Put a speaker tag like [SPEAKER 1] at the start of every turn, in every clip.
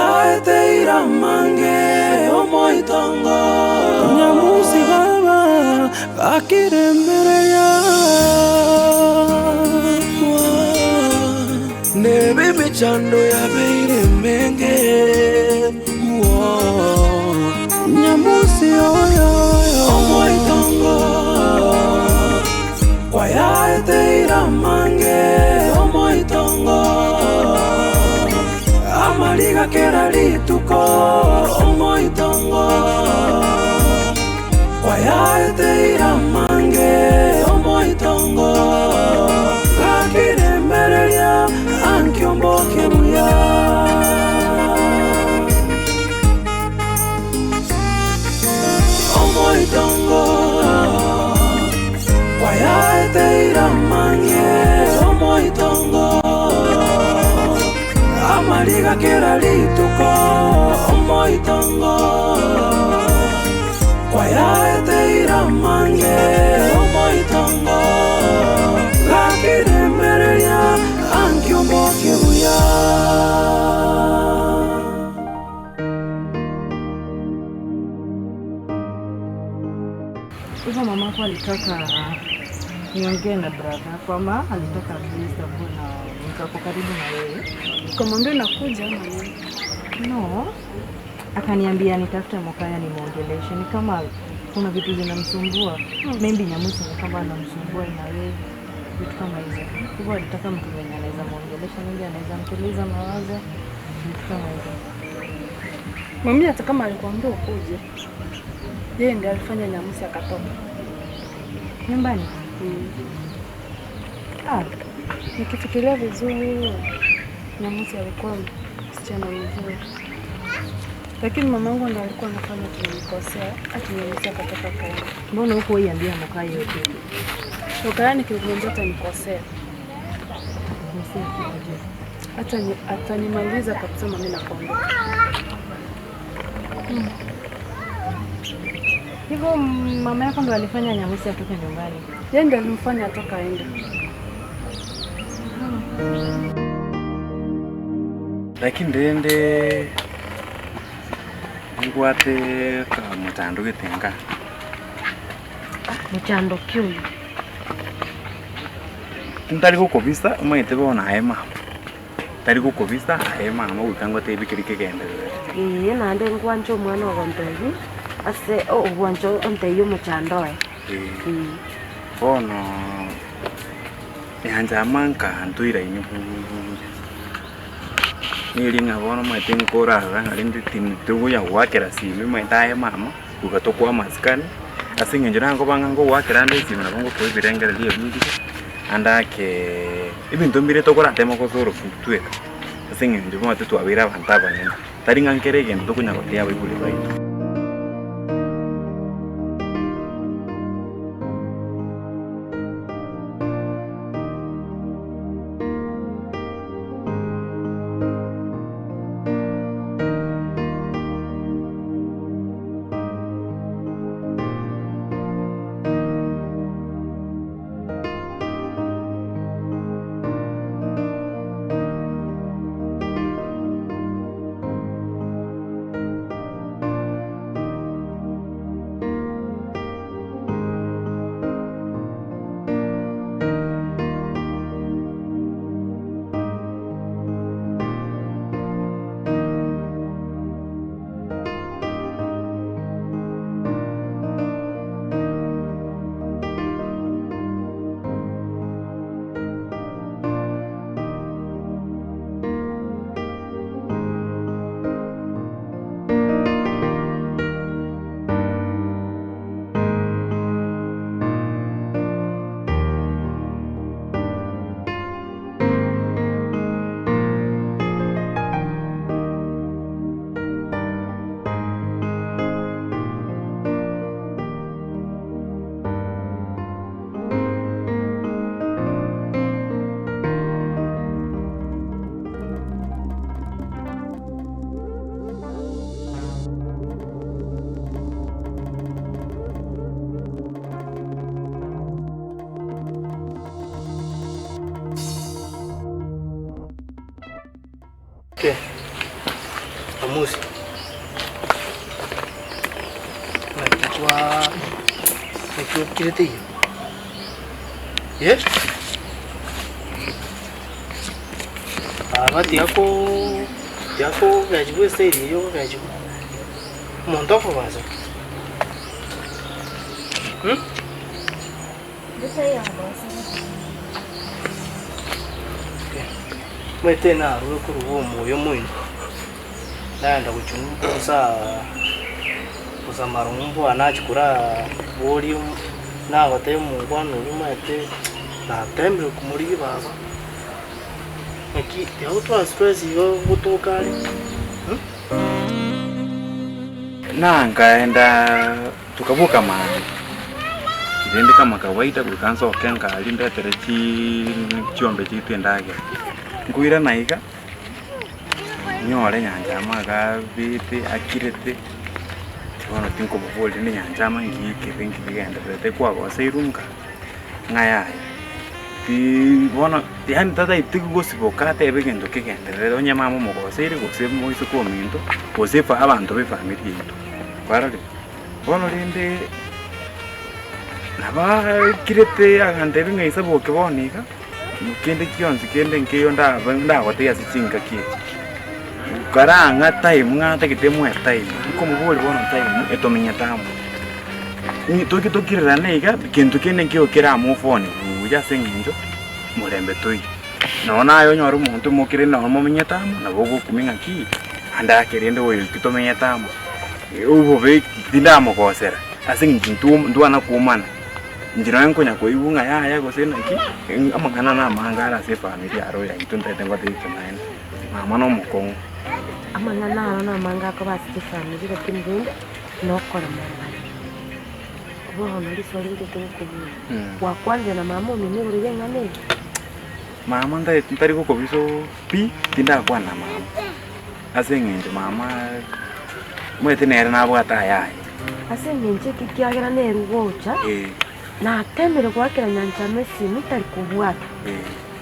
[SPEAKER 1] Kwayaeteire amange omoitongo. Nyamusi baba gakiremereria. Nebe emechando yabeire emenge. Nyamusi oyo omoitongo. Kwayaeteire amange omoitongo. Amariga kera rituko omoitongo. Kwayaeteire amange omoitongo. Gakiremereria ankiomboke buya. Omoitongo kwayaeteire amange omoitongo. Amariga kera rituko omoitongo. Kwayaeteire amange omoitongo. Gakiremereria ankiomboke buya.
[SPEAKER 2] Hivyo mamako alitaka niongee na brother yako ama alitaka at least akuwe na mtu ako karibu na wewe.
[SPEAKER 3] Ukamwambia unakuja ama nini?
[SPEAKER 2] No, akaniambia nitafute Mokaya nimwongeleshe, ni kama kuna vitu zinamsumbua. Maybe Nyamusi ni kama anamsumbua na wewe, vitu kama hizo. Hivyo alitaka mtu mwenye anaweza mwongelesha, maybe anaweza mtuliza mawazo, vitu kama hizo.
[SPEAKER 3] Mami hata kama alikuambia ukuje, yeye ndiye alifanya Nyamusi akatoka.
[SPEAKER 2] Nyumbani? Ah,
[SPEAKER 3] Nikifikiria vizuri, Nyamusi alikuwa msichana mzuri, lakini mamangu ndiye alikuwa anafanya tulimkosea, ati Nyamusi akatoka kaenda.
[SPEAKER 2] mbona huko iambia Mokaya hiyo kitu?
[SPEAKER 3] Ukaya nikimwambia atanikosea,
[SPEAKER 2] Atakukosea kiaje?
[SPEAKER 3] atanimaliza kabisa. Mami nakwambia.
[SPEAKER 2] Hivyo mama yako ndo alifanya Nyamusi atoke nyumbani?
[SPEAKER 3] Yeye ndiye alimfanya atoka aende.
[SPEAKER 4] Lakini rende ngwate kamuchando gete nka.
[SPEAKER 5] Muchando ki oyo?
[SPEAKER 4] Ntari gokobisa omanyete bono aye mama. Tari gokobisa aye mama goika ngotebi keri kegendererete.
[SPEAKER 5] Ee, naende ngwanche omwana ogontebi ase ogwancha ontebie omochando oye.
[SPEAKER 4] Ee.
[SPEAKER 5] Ee.
[SPEAKER 4] Bono nyanchama nkantoiraini buya. Neri ng'a bono omanyete nkorarora ng'a rende tindi togonya goakera simi omanyete aye mama goika tokoa amasikani ase eng'encho nakoba ng'a ngogoakera ande esimi nabo ngokoa ebirengererio ebinge ande ake ebinto mbire tokorateme gosoa tweka ase eng'encho omanyete twabeire abanto abanene tari ng'a nkere egento tokonya gotebia abaibori baito.
[SPEAKER 6] Nyamusi, naki kwaa naki okirete iga? Eh? Baba tiga koo tiga kogechigwa estage eywo okogechigwa, omonto okobasa mh. Omanyete narure korwa omoyo moino, nagenda gochia bosaa bosamaro mbwa nachia koraa boria nagotebia omongwana oria omanyete natemire komorigia baba, naki tiga gotwara stress igo gotoka are.
[SPEAKER 4] Nankaenda tukaboka mambia, rende kama kawaida goika nsoke nkaaria ndetere chiombe chiaito endagera. Nkoirana iga, nyore nyanchama agabete akirete, bono tinkomoboria rende nyanchama nki ekebe nki kegendererete kwagoseirwe nka ng'a yaya. Bono yaani tataeti gosiboka atebe egento kegendererete onye mama omogoseire gose moiseke ominto gose abanto b'efamiri yaito. Kwarorire? Bono rende nabakirete agantebia ng'a ise boke bono iga, kende gionsi kende nkeiyo ndabe ndagotebie ase chingaki echi. Karang'a time ng'a ntagete moe time, nkomoboria bono time etomenyete amo. Toki tokirerane iga, kento kende nkeiyo kera move on buya ase eng'encho morembe toiyo. Nonya naye onyore omonto omokire nonya momenyete amo, nabo ogokumia ng'aki, ande ake rende oyo ekio tomenyete amo, obobe tindamogosera ase eng'encho intwe ntwana komana. Inche nonya nkonya koigwa ng'a yaya gose naki, amang'ana na amange are ase efamiri aro yaito ntagete ngotebie ekeene, mama na omokong'u.
[SPEAKER 5] Amang'ana aro namange akoba ase chifamiri lakini rende nokoremang'ana. Bono riswali ndete gokobua, gwakwanire na mama omino igoro y'eng'ana eye?
[SPEAKER 4] Mama ntari ntari gokobisa oo pi, tindakwana na mama, ase eng'encho mama omanyete nere nabwate ayaye.
[SPEAKER 5] Ase eng'encho eke ekiagera nere ogocha, natemire goakera nyanchama esimi tari kobwata,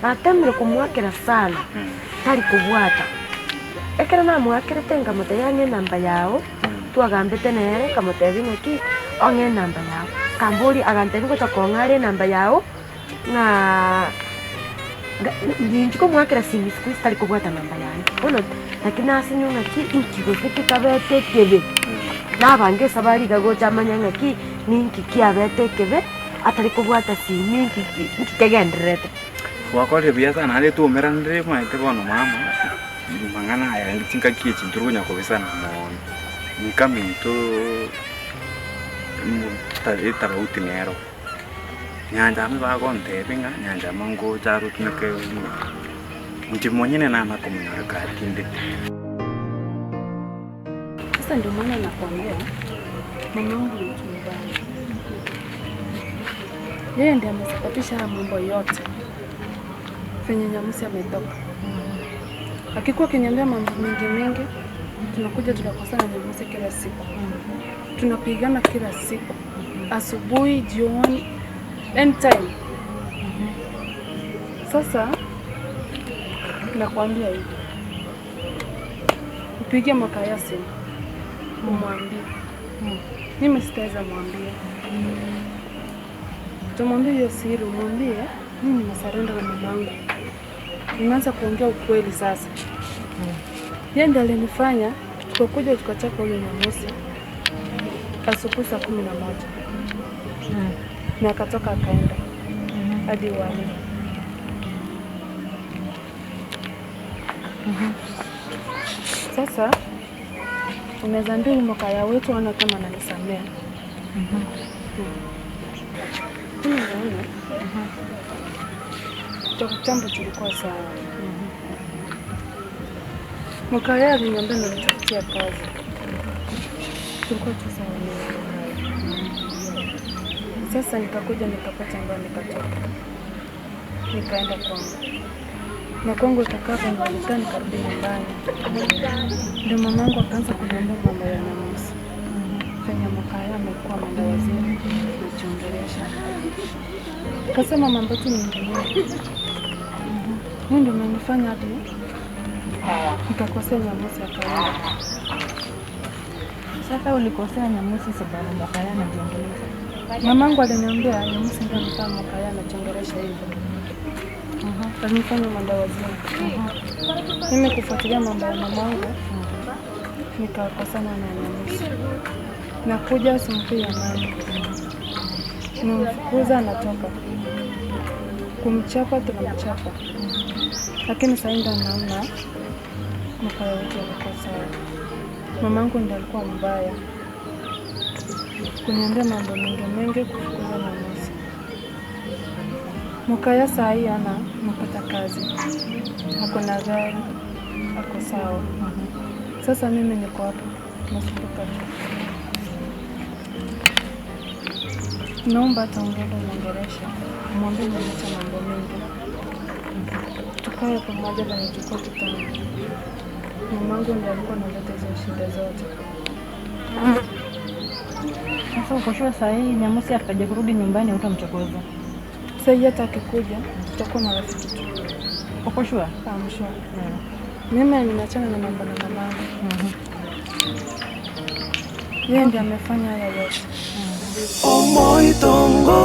[SPEAKER 5] natemire komoakera sana, tari kobwata. Ekero namoakerete nkamotebia ang'e enamba yao, twagambete nere nkamotebia ng'aki, ong'e enamba yao, akamboria agantebia ngocha kong'a are enamba yao. Ng'a ninchi komoakera simi siku hizi tari kobwata namba yane. Bono naki nasinywa ng'aki inki gose kekabete ekebe, nabange esabari iga gocha amanye ng'aki ninki kiabete ekebe, atari kobwata simi inki inki kegendererete.
[SPEAKER 4] Gwakorire buya sana naende twaumeranire omanyete bono mama, mang'ana aya rende chingaki echi ntori konya kobisana mono, inka minto etabauti nero. Nyanchama bagontebia ng'a nyanchama ngocha arotumeke ring'ana, inche monyene nana komonyora katindete.
[SPEAKER 3] Sasa ndio maana nakwambia mamangu ni mtu mbaya. Yeye ndiye amesababisha haya mambo yote venye Nyamusi ametoka. Akikuwa akiniambia mambo mingi mingi, tunakuja tunakosana Nyamusi kila siku, tunapigana kila siku asubuhi, jioni, anytime. Sasa nakwambia hivi, upigie Makaya simu umwambie. Mimi sitaweza mwambia, utamwambia hiyo siri, umwambie mimi nimesarenda na mamangu, nimeanza kuongea ukweli sasa. Yeye ndiye alinifanya tukakuja tukachapa huyo Nyamusi asubuhi saa 11 na akatoka akaenda hadi wale. Sasa unaweza ambia huyu Mokaya wetu aone kama ananisamea. Mimi naona toka kitambo tulikuwa sawa. Mokaya aliniambia nanitafutia kazi, tulikuwa tu sawa mimi na Mokaya. Sasa nikakuja nikapata ambayo nikatoka, nikaenda kwangu na kwangu ikakaa nilikaa, nikarudi nyumbani, ndio mamangu akaanza kuniambia mambo ya Nyamusi venye Mokaya amekuwa mwenda wazimu najiongelesha, kasema mambo tu mingi mingi. Mimi ndio umenifanya hadi Nikakosea Nyamusi akaenda.
[SPEAKER 2] Sasa ulikosea Nyamusi sababu Mokaya anajiongelesha.
[SPEAKER 3] Mamangu aliniambia Nyamusi ndiye amefanya Mokaya anachongeresha hivyo. Alinifanya mwendawazimu. Mimi kufuatilia mambo ya mamangu nikakosana na Nyamusi. Nakuja simpei amani, nimfukuza anatoka, kumchapa tunamchapa, lakini sasa ndo naona Mokaya wetu alikuwa sawa. Mamangu ndiye alikuwa mbaya kuniambia mambo mengi mengi, kufukuza Nyamusi. Mokaya saa hii ana napata kazi, ako na gari, ako sawa. Sasa mimi niko hapa nasumbuka tu. Naomba hata ungeenda umwongeleshe, umwambie nimeacha mambo mengi, tukae pamoja venye tulikuwa kitambo. Mamangu ndiye alikuwa analeta hizo shida zote.
[SPEAKER 2] Sasa uko sure saa hii Nyamusi akaja kurudi nyumbani utamchokoza?
[SPEAKER 3] Sasa hii hata akikuja tutakuwa marafiki tu.
[SPEAKER 2] Uko sure?
[SPEAKER 3] I'm sure. Mimi nimeachana na mambo na mamangu. Yeye ndiye amefanya haya yote.
[SPEAKER 1] Omoitongo.